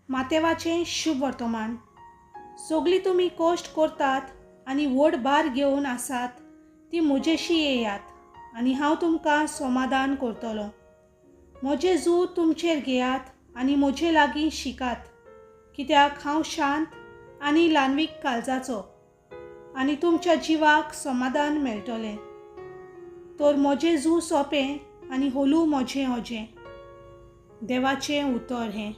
मातेवाचें शुभ वर्तमान. सगळीं तुमी कश्ट करतात आनी व्हड भार घेवन आसात ती म्हजेशी येयात आनी हांव तुमकां समाधान करतलो. म्हजें जू तुमचेर घेयात आनी म्हजे लागीं शिकात, कित्याक हांव शांत आनी ल्हानवीक काळजाचो, आनी तुमच्या जिवाक समाधान मेळटलें. तर म्हजें जू सोंपें आनी होलू म्हजें ओजें. देवाचें उतर हें.